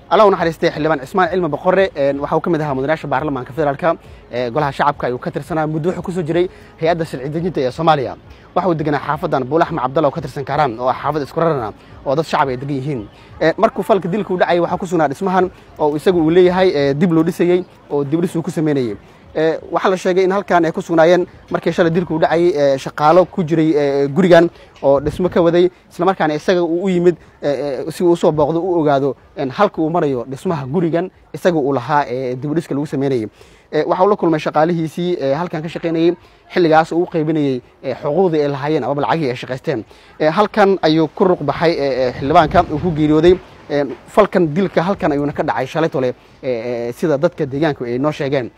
Allah u naxariistay xildhibaan Cismaan Cilmi Boqore waxa uu ka mid ahaa mudanayaasha baarlamaanka federaalka ee golaha shacabka ayuu ka tirsanaa. Muddo wuxuu kusoo jiray hay-adda sharci dejinta ee Soomaaliya. Waxa uu deganaa xaafadan Buulaxma Cabdalla oo ka tirsan Kaaraan, oo ah xaafad isku rarana oo dad shacab ay degan yihiin. Markuu falka dilka u dhacayay waxaa ku sugnaa dhismahan oo isagu uu leeyahay, dib loo dhisayey oo dib dhis uu ku sameynayey. Waxaa la sheegay in halkan ay ku sugnaayeen markii shalay dilku u dhacayay shaqaalo ku jiray gurigan oo dhismo ka waday, islamarkaana isaga uu u yimid si uu usoo booqdo, u ogaado halka uu marayo dhismaha gurigan isaga uu lahaa ee dibudhiska lagu sameynayey. Waxa uu la kulmay shaqaalihiisii halkan ka shaqaynayey xilligaas uu u qaybinayey xuquuqdii ay lahaayeen amaba lacagihii ay shaqaysteen. Halkan ayuu ku ruq baxay xildhibaanka, uu ku geeriyooday. Falkan dilka halkan ayuuna ka dhacay shalay tole, sida dadka deegaanku ay noo sheegeen.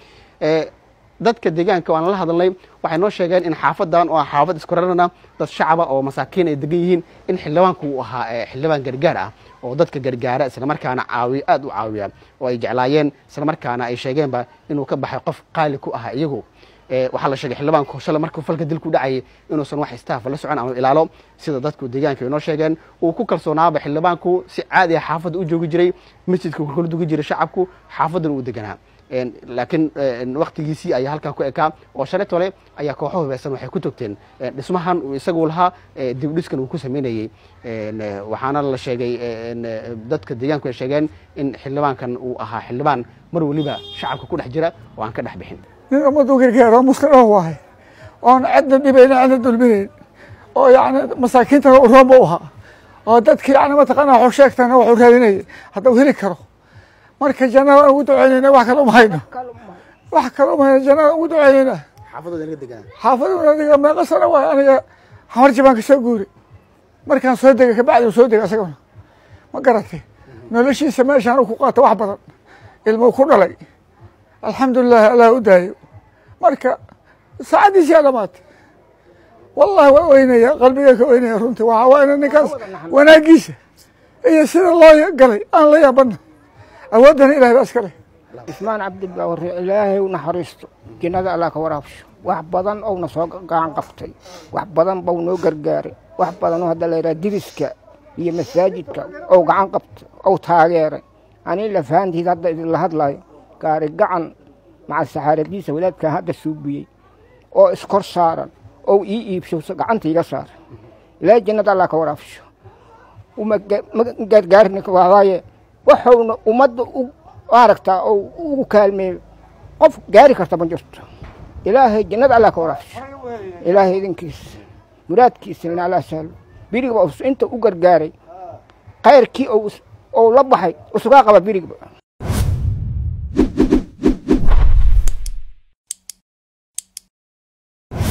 Dadka deegaanka waan la hadalnay, waxay noo sheegeen in xaafadan oo ah xaafad isku rarana, dad shacaba oo masaakiin ay degan yihiin, in xildhibaanku uu ahaa xildhibaan gargaar ah oo dadka gargaara, islamarkaana caawiya, aad u caawiya oo ay jeclaayeen, islamarkaana ay sheegeenba inuu ka baxay qof qaali ku ahaa iyagu. Waxaa la sheegay xildhibaanku shalay markuu falka dilku dhacayay inuusan wax istaafa la socon ama ilaalo, sida dadku deegaanka ay noo sheegeen. Uu ku kalsoonaaba xildhibaanku, si caadi ah xaafadda u joogi jiray, masjidka uu kala dugi jiray shacabku, xaafaddana uu deganaa, laakiin waktigiisii ayaa halkan ku ekaa oo shalay tole ayaa kooxo hubeysan waxay ku togteen dhismahan uu isagu lahaa, dibdhiskan uu ku sameynayey. Waxaana la sheegay, dadka deegaanku ay sheegeen, in xildhibaankan uu ahaa xildhibaan mar weliba shacabka ku dhex jira oo aan ka dhex bixin. Nin ummaddu gargaaro, muslim oh waahay, oon cidna dhibayna, cidna dulminayn, oo yani masaakiintana u roon ba u ahaa, oo dadki yani mataqaanaa waxu sheegtana waxu raadinayay haddau heli karo. Marka jannada ugu duceynayna, wax kale uma hayno, wax kale uma hayno, jannada ugu duceynayna. Xaafadooda naga deganaa. Xaafaduna diga meeqa sano waay. Aniga Xamarji baan kasoo guuray, markaan soo degay kabacdi soo degay isaguna, ma garatay? Noloshiisa meeshaan ku qaata, wax badan ilmuu ku dhalay, alxamdulilah, Allah u daayo. Marka saacaddiisi yaa dhamaatay, wallahi waa oynaya, qalbiga ka oynaya runtii. Waxaa waa ina ninkaas wanaagiisa iyo sida loo galay aan la yaabana. Awooddana Ilahay baa iska leh. Cismaan Cabdibawre, Ilaahay u naxariisto, jannada Allah ka waraabsho. Wax badan ouna soo gacan qabtay, wax badan bau noo gargaaray, wax badan oo hadda la yidhaha diriska iyo masaajidka ou gacan qabtay ou taageeray. Ani lafahantiid hadda idinla hadlayo, gaari gacan maca saxaaradiisa wadaadkan hadda suubiyey oo iskor saaran ou ii iibsho, gacanta iga saaran. Ilaahay jannada Allah ka waraabsho. Uma gargaarni waaye, waxuuna ummadda u aragtaa oo ugu kaalmeeyo qof gaari karta ma jirto. Ilaahay jannada Allah ka waraabsho, Ilaahay idinkiisa muraadkiisana Allah sahlo. Birigba inta u gargaaray, khayrkii ou la baxay usugaa qaba birigba.